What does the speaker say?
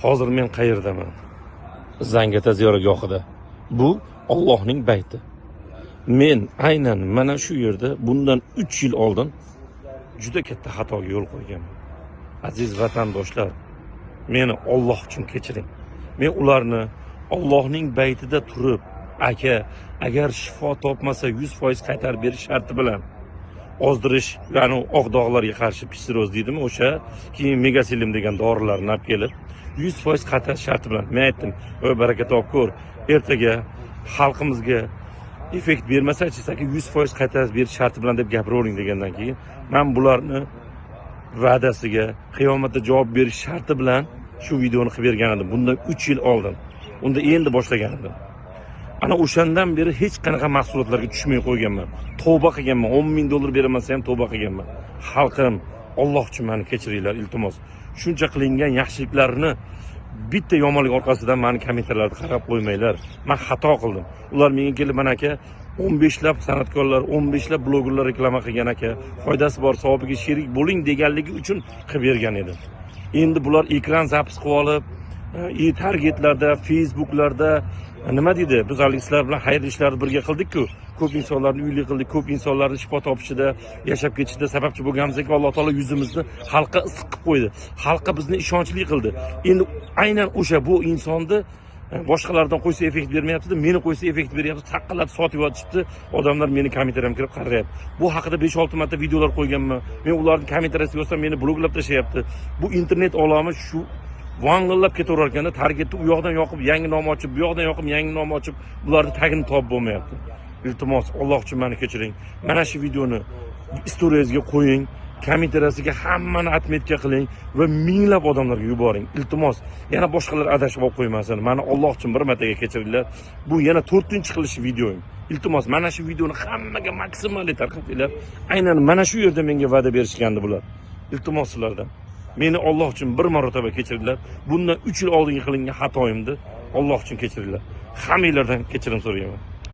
Hozir men qayerdaman? Zangata ziyoratgohida. Bu Allohning bayti. Men aynan mana shu yerda bundan 3 yil oldin juda katta xatoga yo'l qo'yganman. Aziz vatandoshlar, meni Alloh uchun kechiring. Men ularni Allohning baytida turib, aka, agar shifo topmasa 100% qaytarib berish sharti bilan ozdirish, ya'ni oq dog'larga qarshi psiroz deydimi o'sha, keyin megasilim degan dorilarni olib kelib 100% qaytarish sharti bilan men aytdim: "Voy, baraka topib ko'r, ertaga xalqimizga effekt bermasa-chi, aka, 100% qaytarib berish sharti bilan deb gapiravering" degandan keyin men bularni va'dasiga qiyomatda javob berish sharti bilan shu videoni qilib bergan edim. Bundan 3 yil oldin. Unda endi boshlagan edim. Ana o'shandan beri hech qanaqa mahsulotlarga tushmay qo'yganman. Tavba qilganman. 10 ming dollar beraman desam ham tavba qilganman. Xalqim, Alloh uchun meni kechiringlar, iltimos. Shuncha qilingan yaxshiliklarni bitta yomonlik orqasidan meni kommentariylarda qarab qo'ymanglar. Men xato qildim. Ular menga kelib, mana aka, 15 lab san'atkorlar, 15 lab blogerlar reklama qilgan aka, foydasi bor, savobiga sherik bo'ling deganligi uchun qilib bergan edim. Endi bular ekran запись qilib olib, targetlarda, Facebooklarda nima deydi? Biz haligi sizlar bilan xayr ishlarni birga qildik-ku. Ko'p insonlarni uyli qildik, ko'p insonlarni shifo topishida, yashab ketishida sababchi bo'lganimizga Alloh taolo yuzimizni xalqqa issiq qilib qo'ydi. Xalqqa bizni ishonchli qildi. Endi aynan o'sha bu insonni boshqalardan qo'ysa effekt bermayapti, meni qo'ysa effekt beryapti, taqqilab sotib yotishibdi. Odamlar meni kommentariyamga kirib qarayapti. Bu haqida 5-6 marta videolar qo'yganman. Men ularning kommentariyasiga yozsam, meni bloklab tashlayapti. Bu internet olami shu vang'illab ketaverar ekanda, targetni u yoqdan yoqib yangi nom ochib, bu yoqdan yoqib yangi nom ochib, bularni tagini topib bo'lmayapti. Iltimos, Alloh uchun meni kechiring. Mana shu videoni istoriyangizga qo'ying, kommentariyasiga hammani отметка qiling va minglab odamlarga yuboring. Iltimos, yana boshqalar adashib olib qo'ymasin. Mani Alloh uchun bir martaga kechiringlar. Bu yana 4-qilish videoyim. Iltimos, mana shu videoni hammaga maksimal tarqatinglar. Aynan mana shu yerda menga va'da berishgandi bular. Iltimos sizlardan. Meni Alloh uchun bir marotaba kechiringlar. Bundan 3 yil oldingi qilingan xatoyimni Alloh uchun kechiringlar. Hammanglardan kechirim so'rayman.